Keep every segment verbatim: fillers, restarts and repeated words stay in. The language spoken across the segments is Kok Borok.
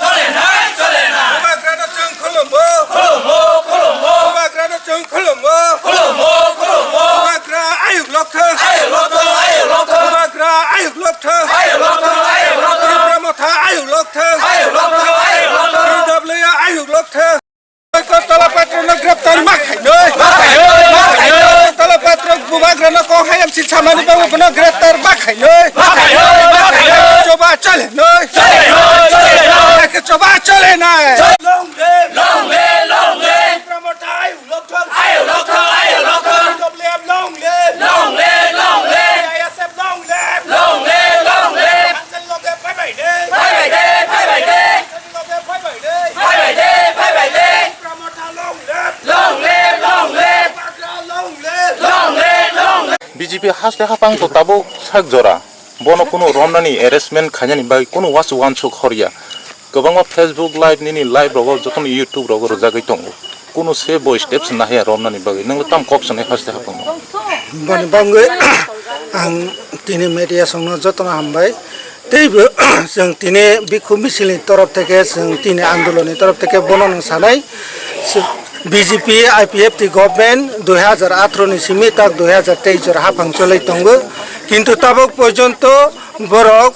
Chole nai, chole nai. Bubagrano chwng khulumbo. Khulumbo, khulumbo. Bubagrano chwng khulumbo. Khulumbo, khulumbo. Bubagra ayuk lokthang. Ayuk lokthang, ayuk lokthang. Bubagra ayuk lokthang. Ayuk lokthang, ayuk lokthang. Tipra Motha ayuk lokthang. Ayuk lokthang, ayuk lokthang. P W A ayuk lokthang. Kotola Patrono greptar ma khainoi. Ma khainoi, ma khainoi. Kotola Patro Bubagrano kok hayam si samani babu bono greptar ma khainoi. Ma khainoi, ma khainoi. Choba chole noi. Chole noi, chole noi. Eke choba chole nai. Long live, long live, long live. Tipra Motha ayuk lokthang. Ayuk lokthang, ayuk lokthang. Long live, long live. Long live, long live. Long live, long live. Council loge phaibai de. Phaibai de, phaibai de. Council loge phaibai de. Phaibai de, phaibai de. Tipra Motha long live. Long live, long live. Bubagra long live. Long live, long live. B J P haste haphang to tabuk sak jora. Bono kunu romnani arrangement khainani bagwi kunu wansuk wansuk horya. Kwbangma Facebook live nini live rogo jotono YouTube rogo rwjagwi tongo. Kunu se bo steps nahaya romnani bagwi. Nwng tam kok sanai haste haphang. Boni bagwi ang tini media songno jotono hambai. Teibo chwng tini bikhu misilni torop theke, chwng tini andolonni torop theke bono nwng sanai. B J P I P F T government dui hazar atharo ni simi tak dui hazar teis jora haphang cholai tongo. Kintu tabuk porjonto borok,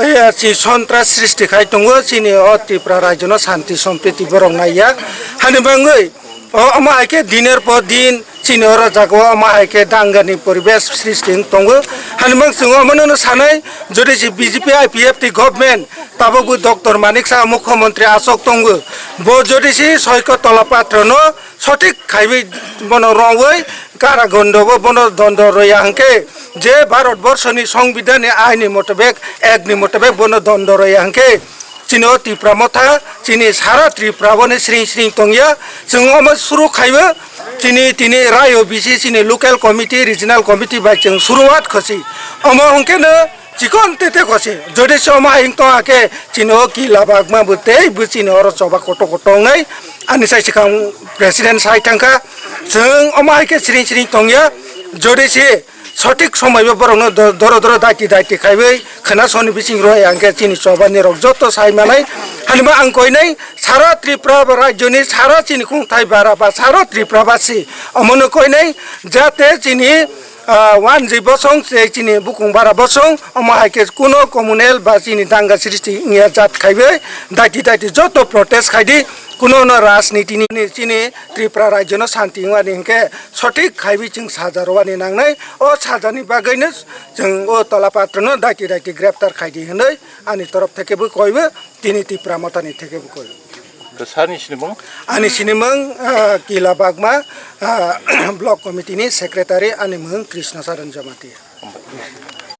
eh, si sontras srishti khai tongo, chini o Tripura rajyono shanti sompriti borok naiya. Hani bangwi o, omo hai khe diner por din chini oro jaga o omo hai khe dangani poribesh srishti wng tongo. Hani bang chwng omono sanai, jodi si B J P I P F T government tabukbo Doctor Manik Saha mukhyamantri achuk tongo. Bo jodi si Soiko Tola Patrono sothik khaiwi bono rongwi karagondo bo bono dondo rwya hwnkhe, je Bharat Borshoni Songbidanni aini motobek, ekni motobek bono dondo rwya hwnkhe, chini o Tipra Motha, chini sara Tripura boni sring sring tongya. Chwng omo suru khaiwi chini tini rayo bisi chini local committee, regional committee bai chwng suruwat khosi. Omo hwnkhe no chikon tete khosi. Jodi se omo hai wng tongkha khe chini o Kila Bagma bo tei bo chini oro choba koto koto wngnai. Ani sai swkang president sai thangkha. Chwng omo hai khe sring sring tongya. Jodi se sothik somoi bo borokno do-, doro doro daiti daiti khaiwi khwna soni bising rwya hwnkhe chini choba nirok joto sai manai. Hanima ang koinai sara Tripura rajyoni sara chini khungthai bara ba sara Tripura basi omono koinai jate chini, ah, wanjwi bosong se chini bukung bara bosong omo hai khe kuno communal ba chini danga srishti wngya jat khaiwi daiti daiti joto protest khaidi kuno no rajniti ni chini Tripura rajyono shanti wngmani hwnkhe sothik khaiwi chwng saja rwani nangnai. O sajani bagwino chwng o Tola Patrono daiti daiti greptar khaidi hwnwi ani torof theke bo koibo tini Tipra Mothani theke bo koibo. Ke sani sinimung? Ani sinimung, ah, Kila Bagma, ah, Block Committee ni Secretary ani mung Krishna Saran Jamatia.